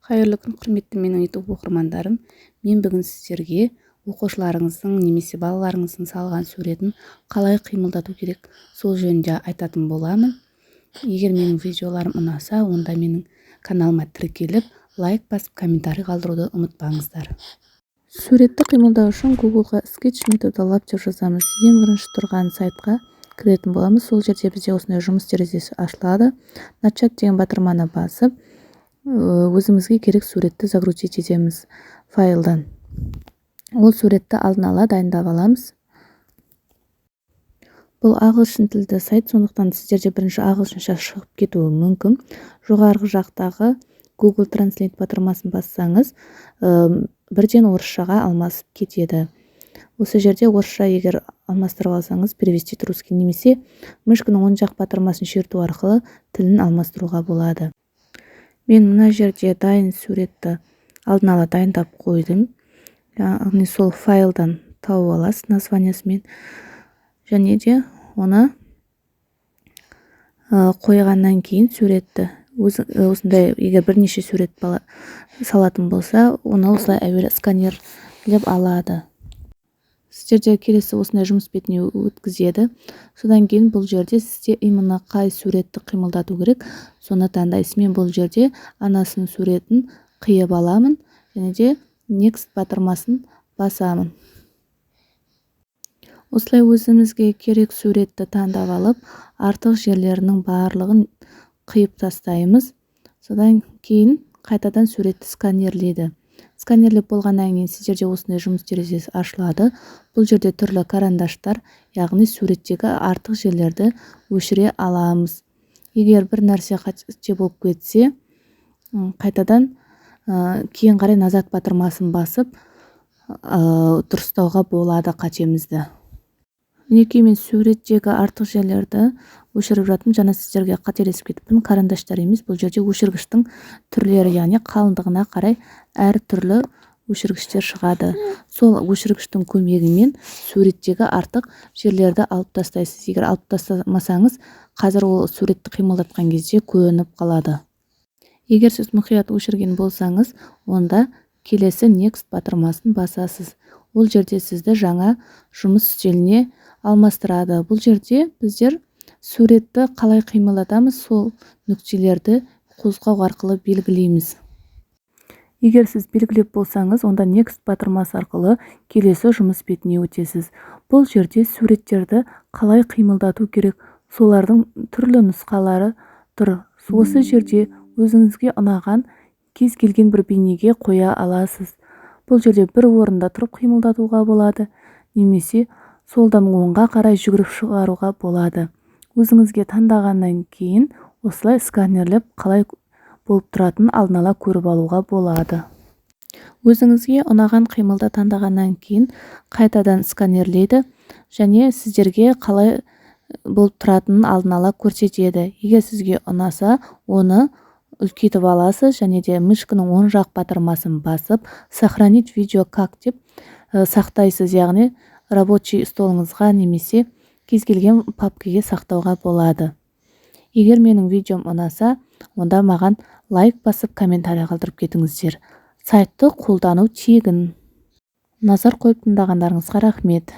Қайырлы күн, құрметті менің YouTube оқырмандарым! Мен бүгін сіздерге оқушыларыңыздың немесе балаларыңыздың салған суретін қалай қимылдату керек, сол жөнінде айтатын боламын. Егер менің видеоларым ұнаса, онда менің каналыма тіркеліп, лайк басып, комментарий қалдыруды ұмытпаңыздар. Суретті қимылдау үшін Гуглға «Скетч методы лаб» деп жазамыз. Ең бірінші тұрған сайтқа кіретін боламыз. Сол жерде бізде осындай жұмыс терезесі ашылады. «Начать» деген батырманы басып, өзімізге керек суретті загрузить етеміз файлдан. Ол суретті алдын ала дайындап аламыз. Бұл ағылшын тілді сайт, сондықтан сіздерде бірінші ағылшынша шығып кетуі мүмкін. Жоғарғы жақтағы Google Translate батырмасын бассаңыз, бірден орысшаға алмасып кетеді. Осы жерде орысша егер алмастырып алсаңыз, «перевести русский» немесе мышканың оң жақ батырмасын шерту арқылы тілін алмастыруға болады. Мен мына жерде дайын суретті алдын ала дайындап қойдым, яғни сол файлдан тауып аласыз названиясымен және де оны қойғаннан кейін суретті осындай, егер бірнеше сурет бала салатын болса, оны осылай әуелі сканерлеп алады. Сіздерде келесі осындай жұмыс бетіне өткізеді. Содан кейін бұл жерде сізде именно қай суретті қимылдату керек, соны таңдайсыз. Мен бұл жерде анасының суретін қиып аламын және де «Next» батырмасын басамын. Осылай өзімізге керек суретті таңдап алып, артық жерлерінің барлығын қиып тастаймыз. Содан кейін қайтадан суретті сканерлейді. Сканерлеп болғаннан кейін сіздерде осындай жұмыс терезесі ашылады. Бұл жерде түрлі карандаштар, яғни суреттегі артық жерлерді өшіре аламыз. Егер бір нәрсе қате болып кетсе, қайтадан кейін қарай «Назад» батырмасын басып, дұрыстауға болады қатемізді. Мінекей, мен суреттегі артық жерлерді өшіріп жатырмын. Жаңа сіздерге қателесіп кетіппін, карандаштар емес, бұл жерде өшіргіштің түрлері, яғни қалыңдығына қарай әртүрлі өшіргіштер шығады. Сол өшіргіштің көмегімен суреттегі артық жерлерді алып тастайсыз. Егер алып тастамасаңыз, қазір ол суретті қимылдатқан кезде көрініп қалады. Егер сіз мұқият өшірген болсаңыз, онда келесі «Next» батырмасын басасыз. Ол жерде сізді жаңа жұмыс үстеліне алмастырады. Бұл жерде біздер суретті қалай қимылдатамыз, сол нүктелерді қозғау арқылы белгілейміз. Егер сіз белгілеп болсаңыз, онда «Next» батырмасы арқылы келесі жұмыс бетіне өтесіз. Бұл жерде суреттерді қалай қимылдату керек, солардың түрлі нұсқалары тұр. Осы жерде өзіңізге ұнаған кез келген бір бейнеге қоя аласыз. Бұл жерде бір орында тұрып қимылдатуға болады немесе солдан оңға қарай жүгіріп шығаруға болады. Өзіңізге таңдағаннан кейін осылай сканерлеп, қалай болып тұратынын алдын ала көріп алуға болады. Өзіңізге ұнаған қимылды таңдағаннан кейін қайтадан сканерлейді және сіздерге қалай болып тұратынын алдын ала көрсетеді. Егер сізге ұнаса, оны үлкейтіп аласыз және де мышканың оң жақ батырмасын басып, «Сохранить видео как» деп сақтайсыз, яғни рабочий столыңызға немесе кез келген папкаге сақтауға болады. Егер менің видеом ұнаса, онда маған лайк басып, комментарий қалдырып кетіңіздер. Сайтты қолдану тегін. Назар қойып тыңдағандарыңызға рахмет.